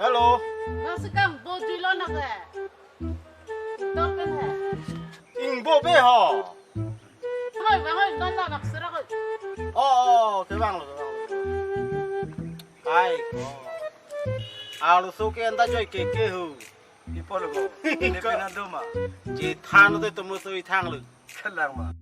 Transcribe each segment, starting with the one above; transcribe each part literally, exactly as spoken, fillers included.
Hello. Nang si kangbo juilo nang ke. Dok pen he. Ingbo be ho. Hoi, bang hoi, non non nak sera hoi. Oh, oh, kevanglo, kevanglo. Ai ko. Arloso ke anta joi ke ke hu. Ipo lo ko. Ko. Nepe na doma. Chethan te tomo so ithang lo. Kalang ma.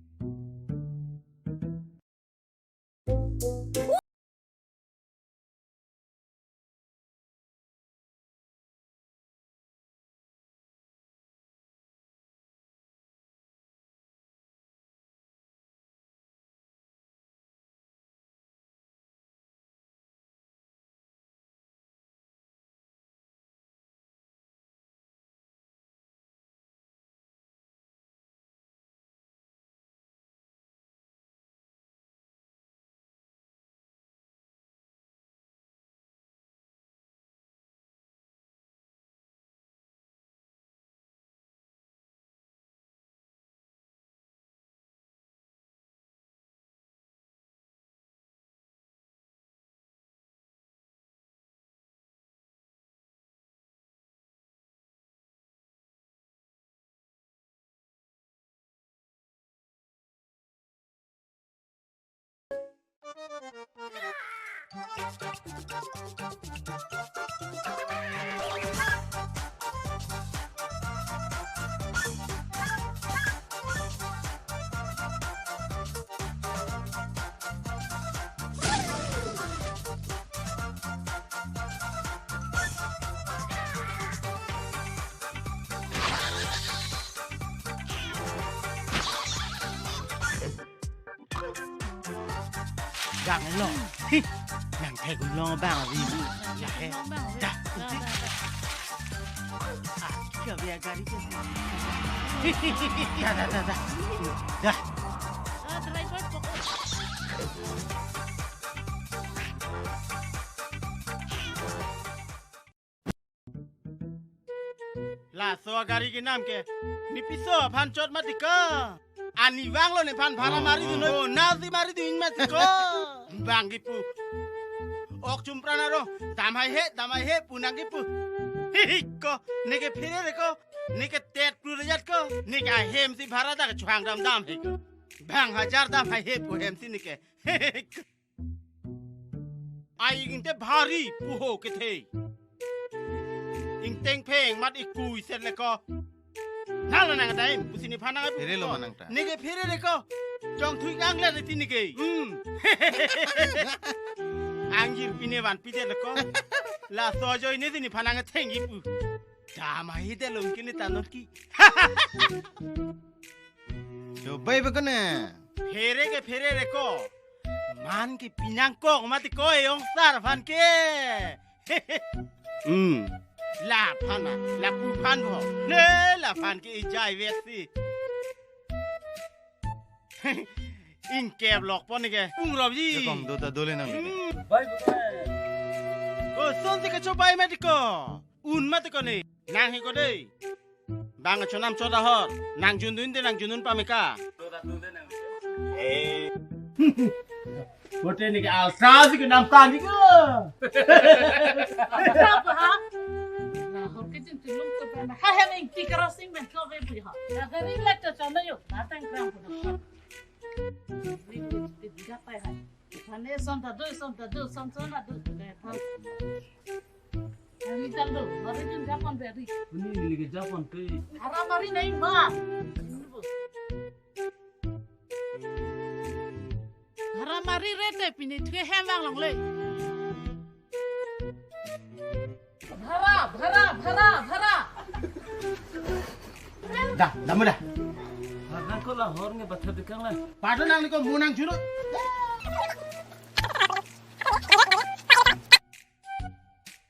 Gang lo. Hi. Nang thek long bang ri. Ya he. Da. Ah, kya biya gari ke. Hi, hi, hi, hi. Da, da, da, da. Da. Laso agari kenam ke, ne piso aphan chot mati ko. Ani vanglo nephan bhara mari dun noi. Oh, nasi mari dun mati ko. Bang kipu. Ok chumpran aro, dam haihe, dam haihe pu nang kipu. Hi hi ko, neke phere re ko, neke tet pru rejat ko, neke ahem si bhara dak chuang dam dam he ko. Bang hajar dam haihe pu hem si neke. Ai ingte bhari puho kethe. Ingteng pheng mat ikui set le ko. Nang lo nang time, pusi nephan nang. Phere lo ma nang ta. Neke phere le ko. Chongthui kanglet ti neke. Hmm. Angjir pine van pite le ko. Laso ajoine si nephan nang thengji pu. Dam haihe de lom kini tanot ki. Chobai ba kone. Phere ke phere re ko. Man ke pinang kok mati ko e ong sar aphan ke. Hmm. Laphan na, lapu phan bo. Ne laphan ke ijai vet si. Ingkep lok pon ke. Pung rop ji. Kom do ta dole nang. Hmm. Bai bu. Koson si kachobai mati ko. Un mati ko ne. Nang he ko dei. Bang chonam chot ahor. Nang jundun te nang jundun pameka. Eh. Bote neke alsa si kenam tani ko. Alsa apa ha? Na hor ke jin tulung ke bana. Ha ha ning ti crossing men ko be bri ha. Na gari lek to chana yo. Na tang kram ko. Ni ti ti ga pai ha. Thane son ta do, son ta do, son son ta do. Ari tando, mari jun japon pe ari. Ini lagi japon pe. Ara mari nai ma. Ara mari rete pini thue hem vang longle. Bhara, bhara, bhara, bhara. Da, damu da. Bhara ko la hor nge batha bikang la. Pada nang ni ko munang juru.